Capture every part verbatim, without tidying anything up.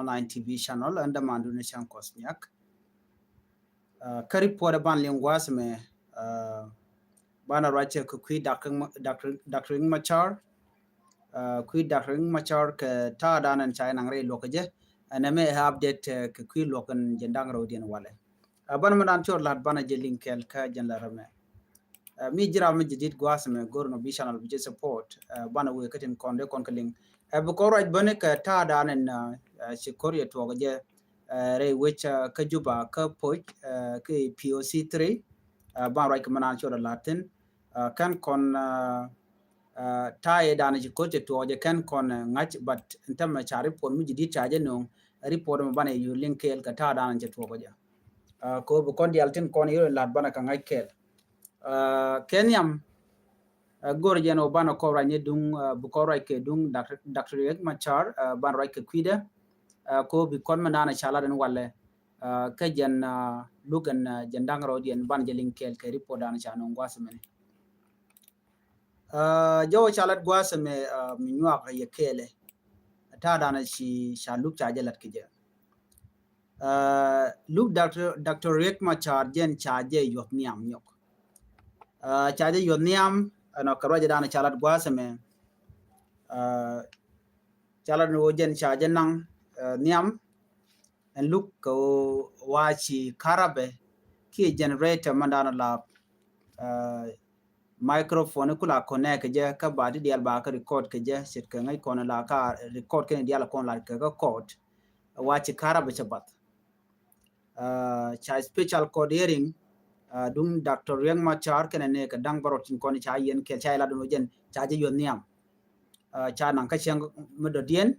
Online T V channel, ɛn dämandu ni cäŋ kɔs nyak. Kä report ɛ ban liŋ gua̱a̱th mɛ, banɛ ruacɛ kɛ kui̱ Doctor Doctor Riek Machar. Kui̱ Doctor Riek Machar kɛ ta̱a̱ danɛ ca naŋ rɛy luɔk kɛ jɛ. Ɛn ɛmɛ ɛ update kɛ kui̱ luɔk ɛn jɛn da̱ŋ rɛw diɛn walɛ. Banɛ mɛ dan cor lat banɛ jɛ liŋ kɛɛl kä jɛn la rɛmɛ. Mi ji̱ ram mi ji̱ dit gua̱a̱th mɛ go̱r nɔ bi channel bi jɛ support. Banɛ wee kä tin kɔn dee kɔn kɛ liŋ. Bi kɔn ruac bäni kɛ ta̱a̱ danɛ ci ko̱r yɛ tuɔɔk jɛ rɛy wec kä Juba kä Poc kä P O C three. Ban ruac kɛ mɛ nan cor lat thin. Kɛn kɔn ta̱a̱ yɛ danɛ ci ko̱r cɛ tuɔɔk jɛ kɛn kɔn ŋa̱c, but in term ca report mi ji̱ dit ca jɛ no̱o̱ŋ. Report mɛ banɛ yur liŋ kɛɛl kɛ ta̱a̱ danɛ cɛ tuɔɔk jɛ. Ko bi kɔn dial tin kɔn yur lat banɛ kɛ ŋa̱c kɛɛl. Kɛ nhiam go̱r jɛn ɔ banɛ kɔn ruac ni duŋ, bi kɔn ruac kɛ duŋ Doctor Riek Machar, banɛ ruac kɛ kui̱dɛ. Ko bi kɔn mɛ nan ca lat in walɛ. Kä jɛn luk ɛn jɛn da̱ŋ rɛw diɛn banɛ jɛ liŋ kɛɛl kɛ report danɛ ca no̱o̱ŋ gua̱a̱th mɛni. Jɔw ca lat gua̱a̱th mɛ mi nyuak yɛ kɛɛlɛ. Ta̱a̱ danɛ ci ca luk ca jɛ lat kɛ jɛ. Luk Doctor Doctor Riek Machar jɛn ca jɛ yuɔth nhiam nyɔk. Ca jɛ yuɔth nhiam ɛnɔ kɛ ruacɛ danɛ ca lat gua̱a̱th mɛ. Ca lat ni wä jɛn ca jɛ naŋ nhiam. Ɛn luk kɛ wä ci karabɛ kiɛ generator man danɛ la microphone kula connect kɛ jɛ kä ba di dial ba kä record kɛ jɛ ce̱tkɛ ŋäc kɔn la ka record kɛn dial kɔn la kɛ kä court. Wa ci karabɛ cɛ bath. Ca special court hearing duŋ Doctor Riek Machar kɛnɛ ni kɛ da̱ŋ bärɔt tin kɔn ca yɛn kɛl ca yɛ la dun wä jɛn ca jɛ yuɔth nhiam. Ca naŋ kä cäŋ mi dɔ̱diɛn.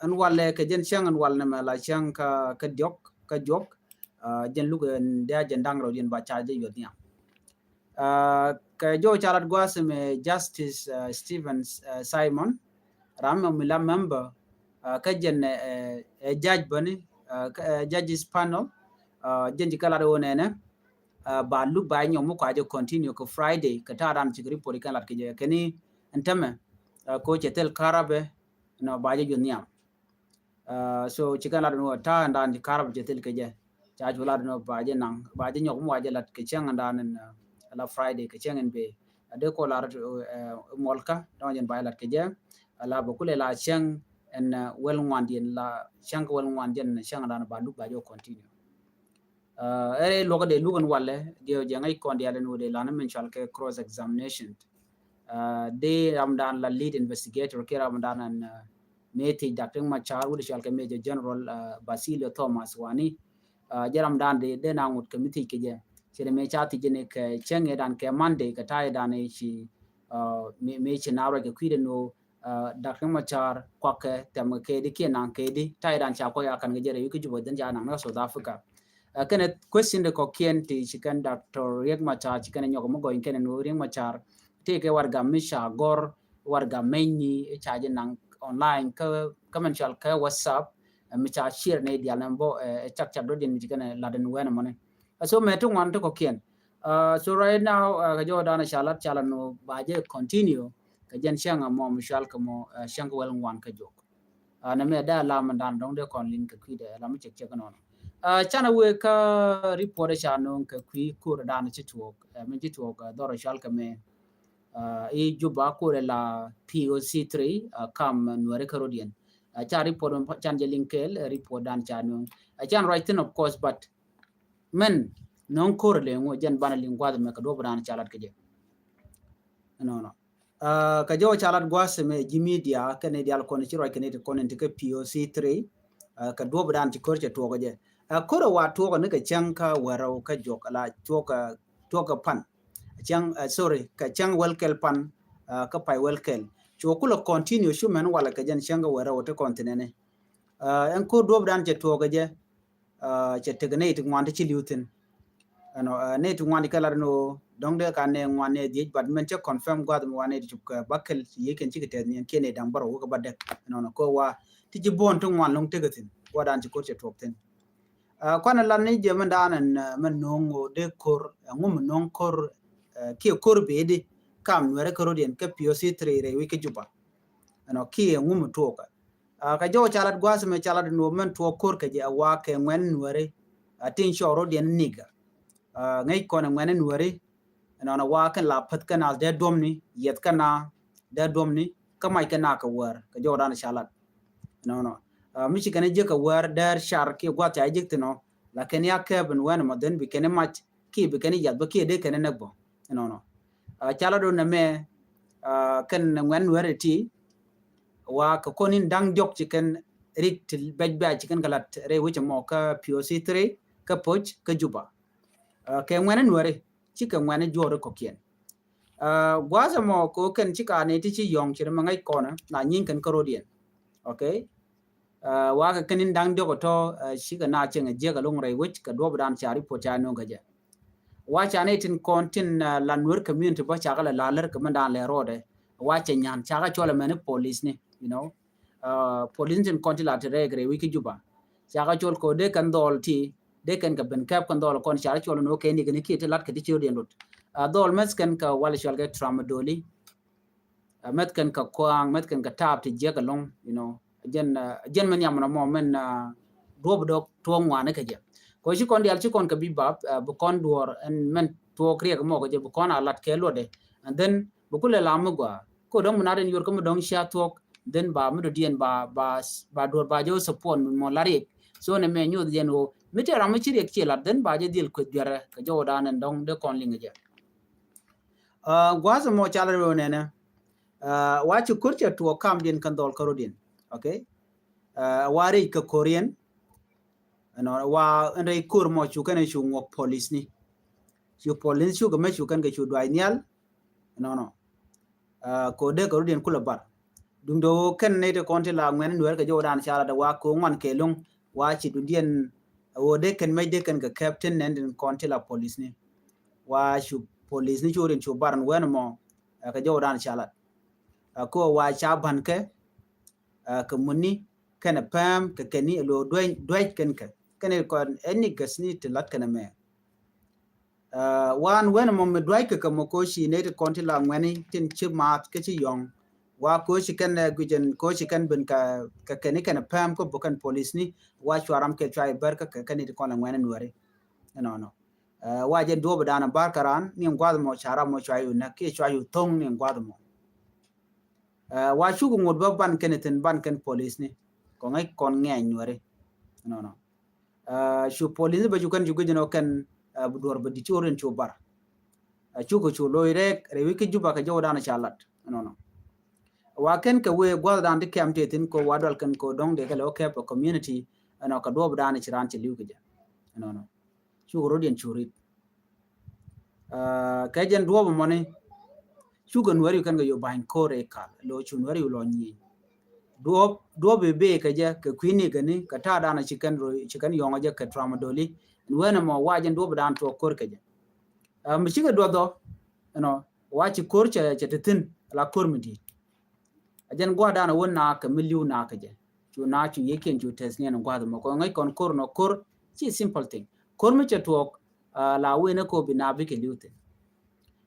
Ɛn walɛ kɛ jɛn cäŋ ɛn wal nɛmɛ la cäŋ kä diɔk kä juɔk. Jɛn luk ɛn dia jɛn da̱ŋ rɛw diɛn ba ca jɛ yuɔth nhiam. Kɛ jɔw ca lat gua̱a̱th mɛ Justice Stephen Simon ram mɛ mi la member kä jɛn ɛ judge bäni kä judges panel. Jɛn ci kä lat wä nɛnɛ ba luk ba nyɔk mi kua jɛ continue kɛ Friday kɛ ta̱a̱ dan cik report kɛn lat kɛ jɛ kɛni ɛn tämɛ ko cɛ thil karabɛ nɔ ba jɛ juɔth nhiam. So ci kɛn lat ni wä ta̱a̱ ɛn dan ci karabɛ cɛ thil kɛ jɛ ca cu lat ni wä ba jɛ naŋ ba jɛ nyɔk mi wa jɛ lat kɛ cäŋ ɛn dan ɛn la Friday kɛ cäŋ ɛn bee. A dee ko lar muɔlkä dɔŋ jɛn ba jɛ lat kɛ jɛ. A la bɛ kulɛ la cäŋ ɛn wel ŋuan diɛn la cäŋ kɛ wel ŋuan diɛn cäŋ ɛn dan ba luk ba jɛ continue. Ɛ luɔk dee luk ɛn walɛ diɛ jɛ ŋäc kɔn dial ɛn wä dee lan min cual kɛ cross examination. Dee ram dan la lead investigator kiɛ ram dan ɛn mëë thiec Doctor Machar wä dee cual kɛ Major General Basilio Thomas Wani. Jɛ ram dan dee dee na ŋut kɛ mi thiec kɛ jɛ cɛ dee mëë ca thiec jɛ ni kɛ cäŋ ɛ dan kɛ Monday kɛ ta̱a̱ ɛ dan ɛ ci mëë ci na ruac kɛ kui̱dɛ ni wä Doctor Machar kuakɛ tɛm kɛ kɛɛdi kiɛ naŋ kɛɛdi ta̱a̱ ɛ dan ca kuak ya kan kɛ jɛ rɛ wi̱i̱ kä Juba dhin ca naŋ ni kä South Africa. Kɛnɛ question de kɔkiɛn ti ci kɛn Doctor Riek Machar ci kɛn nyɔk mi gɔny kɛn ni Riek Machar ti kɛ warɛga mi ca gɔr warɛga mɛny ni ca jɛ naŋ online kä kä mɛn cual kä WhatsApp. Mi ca share ni dial ni bɔ ɛ cak cak dɔ din mi ci kɛn lat ni wɛn mɔni. So mɛ ti ŋuan ti kɔkiɛn. So right now kɛ jɔw dan ca lat ca lat ni ba jɛ continue kɛ jɛn cäŋ mɔ mi cual kɛ mɔ cäŋ kɛ wel ŋuan kɛ jok. Nɛ mɛ dee alam dan dɔŋ dee kɔn liŋ kɛ kui̱dɛ alam mi cek cek nɔnɔ. Canɛ wee kä report ca no̱o̱ŋ kɛ kui̱ kur dan ci tuɔɔk mi ci tuɔɔk dhɔr cual kɛ mɛ. I Juba kur la P O C three kam nuɛri kä rodiɛn. Ca report mi can jɛ liŋ kɛɛl report dan ca no̱o̱ŋ. Can ruac thin of course but mɛn no̱o̱ŋ kur le ŋu jɛn banɛ liŋ guath mɛ kɛ duɔp dan ca lat kɛ jɛ. Nɔnɔ. Kɛ jɔw ca lat gua̱a̱th mɛ ji̱ media kɛn i̱ dial kɔn ci ruac kɛn i̱ ti kɔn in ti kɛ P O C three. Kɛ duɔp dan ci ko̱r cɛ tuɔɔk jɛ. Ko̱r wa tuɔɔk ni kɛ cäŋ kä wärɛw kä juɔk la tuɔɔk tuɔɔk kɛ pan. Cäŋ sorry kɛ cäŋ wɛl kɛl pan. Kä pay wɛl kɛl cu kulɛ continue cu mɛn walɛ kɛ jɛn cäŋ kä wärɛw ti kɔn thinɛni. Ɛn ko̱r duɔp dan cɛ tuɔɔk jɛ. Cɛ tek nɛy ti ŋuan ti ci li̱w thi̱n. Ɛnɔ nɛy ti ŋuan ti kɛ lat ni ɣöö dɔ̱ŋ dee ka nɛ ŋuan nɛ dhiec but mɛn cɛ confirm gua̱th mi wa nɛy ti cop kɛ bäkɛl ci yiëë kɛn cikɛ tɛth niɛn kiɛ nɛy da̱ŋ bärɔw wä kɛ bädäk. Ɛnɔnɔ kɛ wa ti ci buɔ̱n ti ŋuan lo̱ŋ tekɛ thi̱n gua̱dan ci ko̱r cɛ tuɔɔk thi̱n. Kuanɛ lat ni jɛ mɛn da̱a̱n ɛn mɛn no̱o̱ŋ ɣöö dee ko̱r ɛŋu mi no̱o̱ŋ ko̱r kiɛ ko̱r bee di kam nuɛrɛ kä rodiɛn kä P O C three rɛy wi̱c kä Juba. Ɛnɔ kiɛ ɛŋu mi tuɔɔkä. Kä jɔw ca lat gua̱a̱th mɛ ca lat nuɔ̱ɔ̱m mɛn tuɔɔk ko̱r kɛ jɛ a wa kɛ ŋuɛn nuɛri. A tin cɔɔr rot yɛn niga. Ŋäc kɔn ɛ ŋuɛn nuɛri. Ɛnɔnɔ wa kɛn la päth kɛn a dee duɔmni yɛth kɛn a dee duɔmni kä mac kɛn a kɛ wäär kɛ jɔw dan ca lat. Ɛnɔnɔ mi ci kɛn a jiäk kɛ wäär dee car kiɛ gua̱a̱th ca jiäk thin ɔ. Lakin ya kɛɛp in wɛn mɔ dhen bi kɛn a mac kiɛ bi kɛn a yath bä kiɛ dee kɛn a näk bä. Ɛnɔnɔ ca lat dun ɛmɛ kɛn ŋuɛn nuɛri ti wa kɛ kɔn in da̱ŋ diɔk ci kɛn rik ti bɛc bɛc ci kɛn kɛ lat rɛy wecɛ mɔ kä P O C three kä Poc kä Juba. Kɛ ŋuɛn nuɛri ci kɛ ŋuɛn juɔri kɔkiɛn. Gua̱a̱th ɛmɔ kɛ kɛn ci ka ni ti ci yɔ̱ŋ ci ri mɛ ŋäc kɔnɛ na nyin kɛn kä rodiɛn. Okay. Wa kɛ kɛn in da̱ŋ diɔk tɔ ci kɛ na cieŋ a jiäk a loŋ rɛy wec kɛ duɔp dan ca report ca no̱o̱ŋ kɛ jɛ. Wa ca ni tin kɔn tin la nuer community bä ca kɛ la lalär kɛ mɛn dan lɛ rɔɔdɛ. Wa cɛ nyan ca kɛ cɔl a mɛn ni police ni, you know. Police ni tin kɔn tin la ti rɛy kɛ rɛy wec kä Juba. Ca kɛ cɔl kɛ dee kɛn dhɔl ti dee kɛn kɛ ben kɛp kɛn dhɔl kɔn ca kɛ cɔl ni wä kɛ ni kɛ ni kiɛ ti lat kɛ ti ci rodiɛn rot. Dhɔl mɛth kɛn kɛ wal cɔl kɛ Tramadoli. Mɛth kɛn kɛ kuaŋ mɛth kɛn kɛ taap ti jiɛk ɛlɔŋ, you know. Jɛn jɛn mɛn yam nɔmɔ mɛn duɔp dɔk tuɔɔk ŋuani kɛ jɛ. Kɔ ci kɔn dial ci kɔn kɛ bi bap bi kɔn duɔr ɛn mɛn tuɔɔk riɛk mɔ kɛ jɛ bi kɔn a lat kɛ luɔtdɛ. And then bi kulɛ lam mi gua ko dɔŋ mi nat in yor kä mi dɔŋ cia tuɔɔk. Then ba mi dɔdiɛn ba ba ba duɔr ba jɛ wä support mi mɔ la riɛk. So nɛ mɛ nyoth jɛn wä mi tɛ ram mi ci riɛk ci lat then ba jɛ dhil kueth biarɛ kɛ jɔwdan ɛn dɔŋ dee kɔn liŋ kɛ jɛ. Gua̱a̱th mɔ cal rɛw nɛnɛ. Wa ci ko̱r cɛ tuɔɔk kamdiɛn kɛn dhɔl kärodiɛn. Okay. Wa rɛy kɛ ko̱riɛn. Ɛnɔ wa ɛn rɛy ko̱r mɔ cu kɛn cu ŋuɔk police ni. Cu police cu kɛ mɛ cu kɛn kɛ cu duay nhial. Ɛnɔnɔ. Ko dee kärodiɛn kulɛ bar. Duŋdɛ ɣöö kɛn nɛy ti kɔn ti la ŋuɛn nuɛɛr kɛ jɔwdan ca lat dee wa ko ŋuan kɛ lo̱ŋ wa ci duŋdiɛn. Ɣöö dee kɛn mɛc dee kɛn kɛ kɛp tin nɛn tin kɔn ti la police ni. Wa cu police ni cu rin cu bar ni wɛn mɔ kɛ jɔwdan ca lat. Ko wa ca ban kɛ kɛ muni kɛn pɛm kɛ kɛn ni lo duec duec kɛn kɛ kɛn kɔn ɛn ni gɛs ni ti lat kɛn mɛ. Wan wen mɔ mi duac kɛ kɛ mɔ ko ci nɛy ti kɔn ti la ŋuɛni tin ci maath kä ci yɔŋ. Wa ko ci kɛn guicɛn ko ci kɛn ben kɛ kɛ kɛn ikɛn pɛm kä bukɛn police ni wa cua ram kɛ cua ibɛr kä kɛ kɛn it kɔn la ŋuɛni nuɛri. Ɛnɔnɔ. Wa jɛn duɔp dan bar kɛ ran ni ŋuath mɔ ca ram mɔ cua yu nɛ kiɛ cua yu thoŋ ni ŋuath mɔ. Wa cuk ŋut bä ban kɛn ithin ban kɛn police ni kɔ ŋäc kɔn ŋɛny nuɛri. Ɛnɔnɔ. Cu police bä cu kɛn cu guic nɔ kɛn bi duɔr bä di ci orin cu bar. Cukɛ cu loc rɛk rɛy wi̱c kä Juba kɛ jɔwdan ca lat. Ɛnɔnɔ. Wa kɛn kɛ wee gua̱thdan ti kɛm ti thin ko wa dual kɛn ko dɔŋ dee kɛ lɛ wä kɛp kɛ community. Ɛnɔ kɛ duɔpdan ci ran ci li̱w kɛ jɛ. Ɛnɔnɔ. Cukɛ rodiɛn cu rit. Kɛ jɛn duɔp mɔni cukɛ nuɛri kɛn kɛ yo ba̱ny ko̱r ɛ kal lo cu nuɛri lɔ nyieny. Duɔp duɔp ibe kɛ jɛ kɛ kui̱ni kɛni kɛ ta̱a̱ danɔ ci kɛn ro ci kɛn yɔŋɔ jɛ kɛ Tramadoli. Ɛn wen ɛmɔ wa jɛn duɔp dan tuɔk ko̱r kɛ jɛ. Mi cikɛ duɔth ɔ ɛnɔ wa ci ko̱r cɛ cɛ ti thi̱n la ko̱r mi di̱i̱t. A jɛn gua̱a̱r dan a wä naak kɛ mi li̱w naak kɛ jɛ. Cu naak cu yiekiɛn cu tɛth niɛn gua̱a̱r mɔ kɔ ŋäc kɔn ko̱r nɔ ko̱r ci simple thing. Ko̱r mi cɛ tuɔɔk la wen ɛ ko̱r bi naak bikɛ li̱w thi̱n.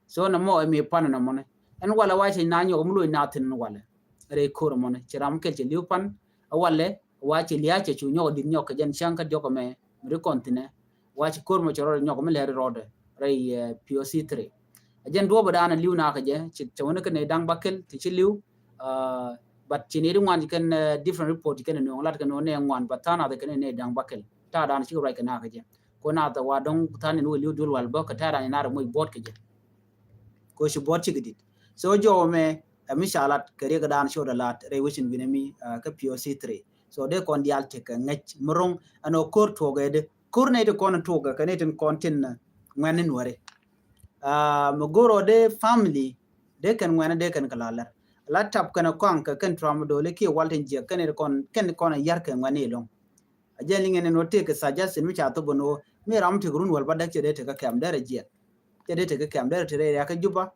So nɔmɔ ɛ mi pan nɔmɔni ɛn walɛ wa cɛ naak nyɔk mi loc naak thi̱n ɛn walɛ. Rɛy ko̱r mɔni ci ram kɛl cɛ li̱w pan ɛ walɛ wa cɛ lia̱a̱ cɛ cu nyɔk di̱t nyɔk kɛ jɛn cäŋ kä diɔk ɛmɛ mi ri kɔn thi̱nɛ. Wa ci ko̱r mɔ cɛ rɔɔdɛ nyɔk mi lɛri rɔɔdɛ rɛy P O C three. A jɛn duɔpɛ daanɛ li̱w nakä jɛ cɛ wä ni kɛ nɛy da̱ŋ bäkɛl ti ci li̱w. But ci nɛy di ŋuan ci kɛn different report ci kɛn nuɔ̱ŋ lat kɛ nuɔ̱ŋ nɛy ŋuan but tha̱a̱ŋ nath kɛ nɛy da̱ŋ bäkɛl ta̱a̱ daanɛ ci kɛ ruac kɛ nakä jɛ. Ko nath wa dɔ̱ŋ tha̱a̱ŋ ni wä li̱w duel wal bä kɛ ta̱a̱ daanɛ nar mɔc buɔt kɛ jɛ. Ko ci buɔt ci kɛ dit. So jɔwä mɛ ɛ mi ca lat kɛ riɛk daanɛ ci wä dɛ lat rɛy wecin wi̱nɛ mi kä P O C three. So dee kɔn diaal tekɛ ŋäc mi ro̱ŋ ɛn ɔ ko̱r tuɔɔk ɛ dee ko̱r nɛy ti kɔn tuɔɔk ɛ kɛ nɛy tin kɔn tin ŋuɛn ni nuɛri. Mi go̱r ɔ dee family dee kɛn ŋuɛn dee kɛn kɛ la lɛr la tap kɛn kɔaŋ kɛ kɛn Tramadoli kiɛ wal tin jiɛk kɛn kɔn kɛn kɔn yar kɛ ŋuɛn ni loŋ. A jɛn liŋɛ ni nuɔ tëëk kɛ suggestion mi ca thop ni wä mi ram tëëk run wäl ba däk cɛ dee tëëk kɛ kɛm derɛ jiɛk cɛ dee tëëk kɛ kɛm derɛ tëëk rɛy riak kä Juba.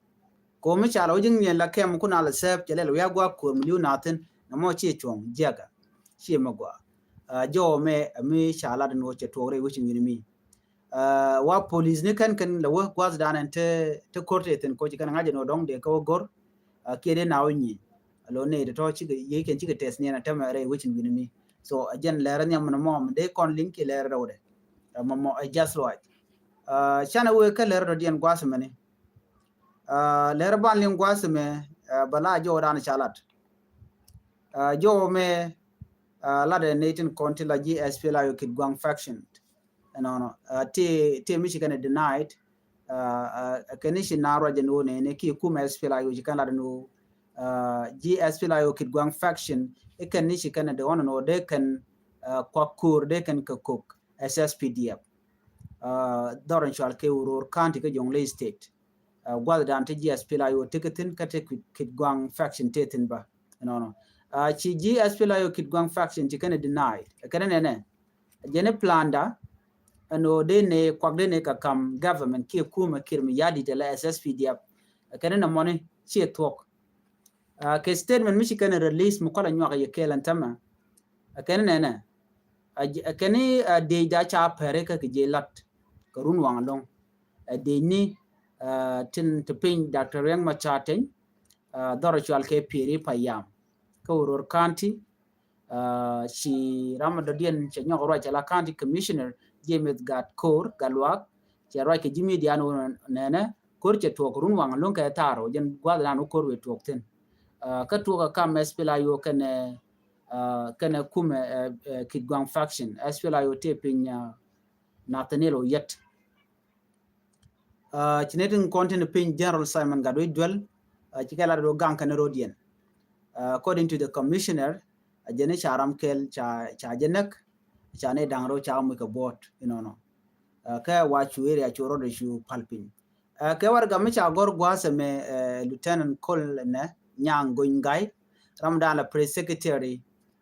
Komi ca la wä ji̱ ŋi̱e̱n la kɛm kun a la sɛp cɛ lɛl wiak guak ko̱r mi li̱w nathin na mɔ ci cuɔ̱ŋ jiɛkä. Ci mi gua jɔwä mɛ mi ca lat ni wä cɛ tuɔk rɛy wecin wi̱ni mi. Wa police ni kɛn kɛn la wä guath dan ɛn te ko̱r te thin koci kɛn ŋa̱c ɛn wä dɔ̱ŋ dee kä wä go̱r. Kiɛ dee na wä nyi. Lo ni de tɔ cikɛ yei kɛn cikɛ tɛs ni na tɛmɛ rɛ wecin wini mi. So a jɛn lɛrɛ ni amɛn mɔ mi de kɔn link ki lɛrɛ rɛ wudɛ. Mɔ mɔ a just right. Canɛ wee kä lɛrɛ dɔ diɛn guas mɛni. Lɛrɛ ban liŋ guas mɛ bala jɔw dan ca lat. Jɔw mɛ lat ni tin kɔn ti la ji SPLA-IO Kitgwang faction. Ɛnɔnɔ ti ti mi ci kɛn denied. Kɛn ci na ruac ni wä nɛnɛ ki kumɛ SPLA-IO ci kɛn lat ni wä. Ji SPLA-IO Kitgwang faction ikɛn ni ci kɛn de ɣɔn ni wä de kɛn kuak kur de kɛn kɛ kok SSPDF. Dhɔr in cual kɛ Uror County kɛ Jonglei State. Guath dan ti ji SPLA-IO ti kɛ thin kä ti Kitgwang faction ti thin ba. Ɛnɔnɔ ci ji SPLA-IO Kitgwang faction ci kɛn denied kɛn nɛnɛ. Jɛn i̱ planda ɛn ɣöö dee ni kuak dee ni kɛ kam government kiɛ kumɛ Kiir Mayardit ala SSPDF. Kɛn ni nɔmɔni ciɛ thuɔ̱k. Kɛ statement mi ci kɛn release mi kɔlɛ nyuak yɛ kɛɛl ɛn tämɛ. Kɛn ni nɛnɛ kɛn ni dee da ca pɛri kä kɛ jɛ lat kɛ run waŋ loŋ. Dee ni tin ti piny Doctor Riek Machar Teny dhɔr cual kɛ Pieri Payam kä Uror County. Ci ram dɔ̱diɛn cɛ nyɔk ruac cɛ la County Commissioner James Gat Koor Gatluak. Cɛ ruac kɛ ji̱ media ni wä nɛnɛ koor cɛ tuɔɔk run waŋ luŋ kɛ thaar wä jɛn gua̱th dan wä koor wee tuɔɔk thin. Kä tuɔɔk ɛ kam SPLA-IO kɛnɛ kɛnɛ kumɛ Kitgwang faction SPLA-IO tëë piny Nathaniel Oyet. Ci ni tin kɔn tin piny General Simon Gatwec Duel ci kɛ lat ro gaŋ kɛn rodiɛn. According to the commissioner a jɛn ca ram kɛl ca jɛ näk ca ni daŋ ro ca muc kɛ buɔt inɔnɔ. Kɛ wa cu area cu rɔdɔ cu pal piny. Kɛ warɛga mi ca gɔr gua̱a̱th ɛmɛ Lieutenant Colonel Nyaŋ Gony Gai ram dan la press secretary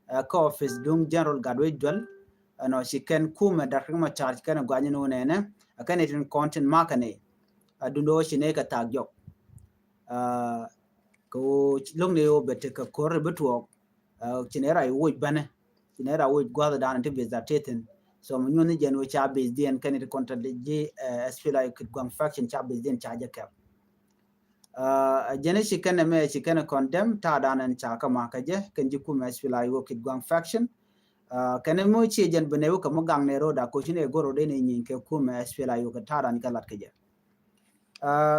kä office duŋ General Gatwec Duel. Ɛnɔ ci kɛn kumɛ Doctor Riek Machar ci kɛn guanyɛ ni wä nɛnɛ a kɛn itin kɔn tin makä ni a dundo ci ni kɛ thak jɔk. Kɛ wä loŋ ni wä bɛ tekɛ kor bi tuɔɔk. Ci ni ra iwuc bɛnɛ ci ni ra wuc gua̱th dan ti bi that thin. So mi nyuɔn ni jɛn wä ca bi diɛn kɛn itin kɔn ta ji SPLA-IO Kitgwang faction ca bi diɛn ca jɛ kɛp. Jɛn ci kɛn mɛ ci kɛn condemn ta̱a̱ dan ɛn ca kä ma kä jɛ kɛn ji̱ kumɛ SPLA-IO Kitgwang faction. Kɛn mi ci jɛn bi nɛ wä kɛ mi gaŋ nɛ roda koci nɛ goro den inyiny kɛ kumɛ SPLA-IO kɛ ta̱a̱ dan kɛ lat kɛ jɛ.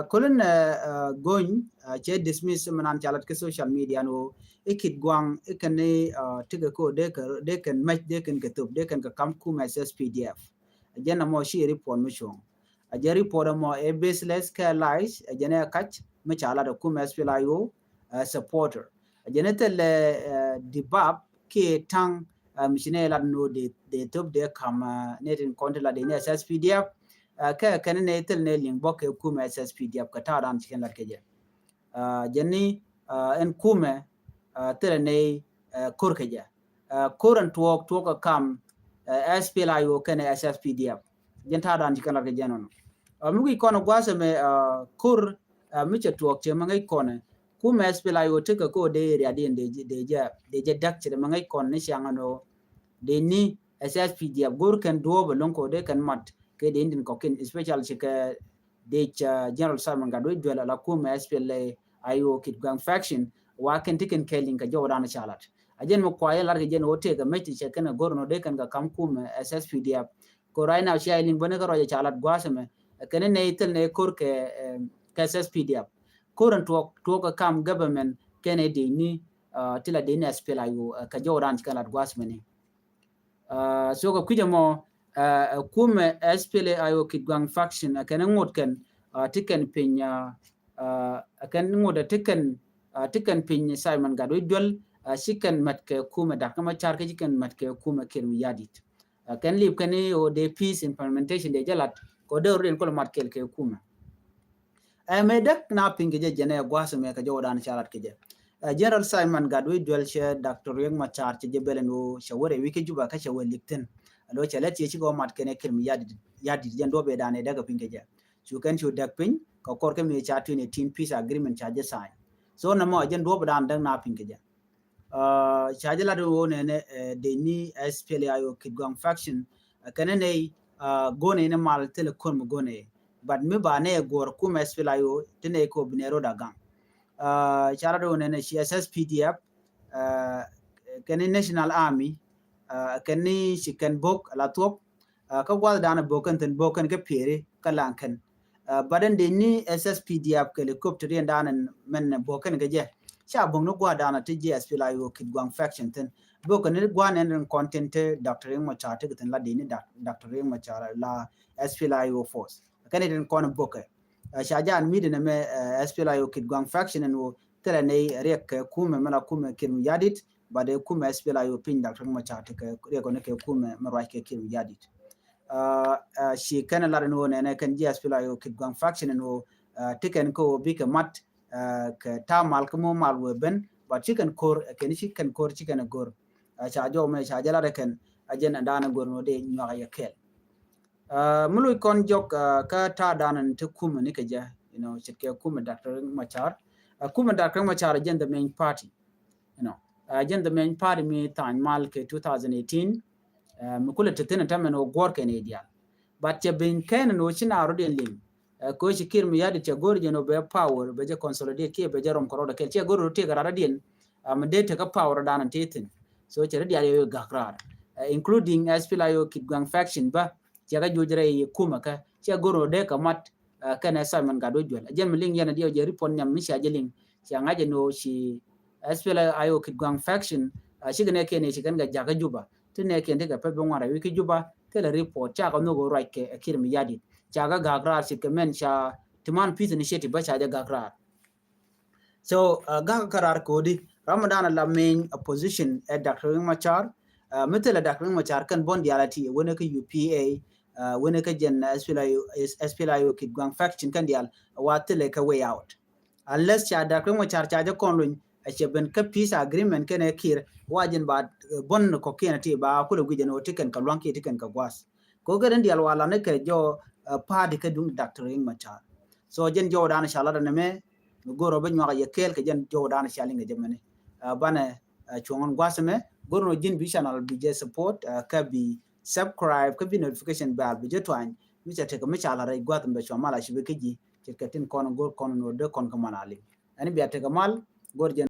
Kolin Gony cɛ dismiss mi nan ca lat kɛ social media ni wä i Kitgwang i kɛn ni tikɛ ko de kɛn mɛc de kɛn kɛ thop de kɛn kɛ kam kumɛ SSPDF. Jɛn na mɔ ci report mi cuɔ̱ŋ. A jɛ report ɛmɔ ɛ baseless kɛ lies a jɛn ɛ kac mi ca lat ɛ kumɛ SPLA-IO supporter. A jɛn ɛ thil ɛ dibab kiɛ taŋ mi ci nɛ lat ni wä dee thop dee kam ni tin kɔn ti lat dee ni SSPDF. Kɛ kɛn ni thil ni liŋ bɔ kɛ kumɛ SSPDF kɛ ta̱a̱ dan ci kɛn lat kɛ jɛ. Jɛn ni ɛn kumɛ thilɛ nɛy kor kɛ jɛ. Kor ɛn tuɔɔk tuɔɔk kɛ kam SPLA-IO kɛnɛ SSPDF. Jɛn ta̱a̱ dan ci kɛn lat kɛ jɛn ɔnɔ. Mi wi̱c kɔn gua̱a̱th ɛmɛ kor mi cɛ tuɔɔk cɛ mi ŋäc kɔnɛ kumɛ SPLA-IO tekɛ ko dee area diɛn dee jɛ dee jɛ däk cɛ dee mi ŋäc kɔn ni ciaŋ ɛn ɔ dee ni SSPDF go̱r kɛn duɔɔp ɛlɔŋ ko dee kɛn mat kɛ dee indin kɔkin especially ci kɛ dec General Simon Gatwec Duel ala kumɛ SPLA-IO Kitgwang faction wa kɛn ti kɛn kɛɛliŋ kɛ jɔwdan ca lat. A jɛn mi kuayɛ lat kɛ jɛn wä tëëk kɛ mec ti cɛ kɛn kɛ go̱r nɔ dee kɛn kɛ kam kumɛ SSPDF. Ko right now cia iliŋ bäni kä ruac ca lat gua̱a̱th ɛmɛ kɛn nɛ ithil nɛ kor kɛ kɛ SSPDF. Kor ɛn tuɔk tuɔk kɛ kam government kɛn ɛ dec ni ti la dec ni SPLA-IO kɛ jɔwdan ci kɛn lat gua̱a̱th ɛmɛ ni. So kɛ kui̱c ɛmɔ ɛ kumɛ SPLA-IO Kitgwang faction ɛ kɛn ŋot kɛn ti kɛn piny ɛ kɛn ŋot ɛ ti kɛn ti kɛn piny Simon Gatwec Duel ci kɛn mɛt kɛ kumɛ Doctor Machar kä ci kɛn mɛt kɛ kumɛ Kiir Mayardit. Kɛn lip kɛn i̱ ɣöö dee peace implementation dee jɛ lat kɛ ɣöö dee rot in kɔl mat kɛɛl kɛ kumɛ. Ɛ mëë däk na piŋ kɛ jɛ jɛn ɛ gua̱a̱th mɛ kɛ jɛ wä dan ca lat kɛ jɛ. General Simon Gatwec Duel cɛ Doctor Riek Machar cɛ jɛ bɛl ɛn ɣöö cɛ wä rɛy wi̱c kä Juba kä cɛ wä lip thi̱n. Alo cɛ lɛ tiee cikɛ wä mat kɛn ɛ Kiir Mayardit, Yardit jɛn duɔp ɛ dan ɛ däk ɛ piŋ kɛ jɛ. Cu kɛn cu däk piny kɛ kɔr kä mëë ca twenty eighteen peace agreement ca jɛ sign. So nɛmɔ ɛ jɛn duɔp ɛ dan däk na piŋ kɛ jɛ. Ca jɛ lat wä nɛnɛ dec ni SPLA-IO Kitgwang faction kɛnɛ nɛy go̱nɛ ni mal thilɛ kon mi go̱nɛ. But mi ba nɛ guɔr kumɛ SPLA-IO ti nɛy ko bi nɛ rot a gaŋ. Ca lat wä nɛnɛ ci S S P D F kɛn ni National Army kɛn ni ci kɛn bok la thuɔp. Kä guath danɛ bok kɛn thin bok kɛn kɛ pieri kä laŋ kɛn. But ɛn dee ni S S P D F kɛ helicopter in danɛ mɛn bok kɛn kɛ jɛ. Ca bok ni guath danɛ ti jiɛ S P L A I O Kitgwang faction thin bok kɛn ni guath nɛn rin kɔn tin ti Doctor Riek Machar ti kɛ thin la dee ni Doctor Riek Machar la S P L A I O force kɛn ni rin kɔn bok kɛ. Ca jan mi di nɛ mɛ S P L A I O Kitgwang faction ɛn wä thilɛ ni riɛk kɛ kumɛ mɛ la kumɛ Kiir Mayardit. But ɛ kumɛ S P L A I O piny Doctor Riek Machar ti kɛ riɛk kɔn kɛ kumɛ mɛ ruac kɛ Kiir Mayardit. Ci kɛn lar ni wä nɛnɛ kɛn jiɛ S P L A I O Kitgwang faction ɛn wä ti kɛn kɛ wä bikɛ mat kɛ ta̱a̱ mal kä mɔ mal wee ben. But ci kɛn kor kɛn ci kɛn kor ci kɛn gor. Ca jɔw mɛ ca jɛ lar kɛn a jɛn ɛn danɛ gor ni wä dee nyuak a yɛ kɛɛl. Mi loc kɔn jɔk kä ta̱a̱ danɛ ti kumɛ ni kɛ jɛ, you know, ce̱tkɛ kumɛ Doctor Riek Machar. Kumɛ Doctor Riek Machar jɛn the main party, you know. Jɛn the main party mi tha̱a̱ny mal kɛ two thousand eighteen. Mi kulɛ ti thin tämɛ ni wä guɔ̱r kɛn i̱ diaal. But cɛ ben kɛn ni wä ci na rɔ diɛn liŋ. Kɛ wä ci Kiir Mayardit cɛ go̱r jɛn wä bɛ power bɛ jɛ consolidate kiɛ bɛ jɛ rɔm kɛ rɔɔdɛ kɛl cɛ go̱r wä ti kɛ rat rɔ diɛn. Mi dee tekä power danɛ ti thin. So cɛ rɔ diaal yɛ wä gak raar, including S P L A I O Kitgwang faction bä. Cɛ kɛ juc rɛy kumɛ kɛ cɛ go̱r wä dee kɛ mat kɛnɛ Simon Gatwech Dual. Jɛn mi liŋ yɛn a diɛw jɛ report nyam mi cia jɛ liŋ. Cia ŋa̱c jɛ ni wä ci S P L A I O Kitgwang faction cikɛ nɛ kiɛn i̱ ci kɛn kɛ jakä Juba. Ti nɛ kiɛn ti kɛ pɛp bi ŋuan rɛy wi̱c ki Juba thilɛ report cakɛ nhök wä ruac kɛ Kiir Mayardit. Cakɛ gak raar ce̱tkɛ mɛn ca ti man peace initiative bä ca jɛ gak raar. So gak kä raar kodi ram mi danɛ la main opposition ɛ Doctor Riek Machar. Mi thilɛ Doctor Riek Machar kɛn bɔn diaal a ti wänɛ kä U P A, wänɛ kä jɛn S P L A I O Kitgwang faction kɛn diaal wa thilɛ kɛ way out. Unless ca Doctor Riek Machar ca jɛ kɔn luny a cɛ ben kä peace agreement kɛnɛ Kiir wa jɛn ba bɔn kɔkiɛn a ti ba kulɛ guic jɛn wä ti kɛn kɛ luaŋ kiɛ ti kɛn kɛ gua̱a̱th. Kɛ ɣöö kɛ rin diaal wa lan ni kɛ jɔw party kä duŋ Doctor Riek Machar. So jɛn jɔw dan ca lat ni mɛ mi go̱r ɔ bi nyuak a yɛ kɛɛl kɛ jɛn jɔw dan ca liŋ kɛ jɛ mɛni. Banɛ cuɔ̱ŋ in gua̱th mɛ go̱r nɔ ji̱n bi channel bi jɛ support kä bi subscribe kä bi notification bell bi jɛ tuany mi ca tekɛ mi ca lat rɛy gua̱th mɛ bɛ cua mal a ci bi kä ji̱ ce̱tkɛ tin kɔn go̱r kɔn nɔ dee kɔn kä mal a liŋ. Ɛn bia tekɛ mal go̱r jɛn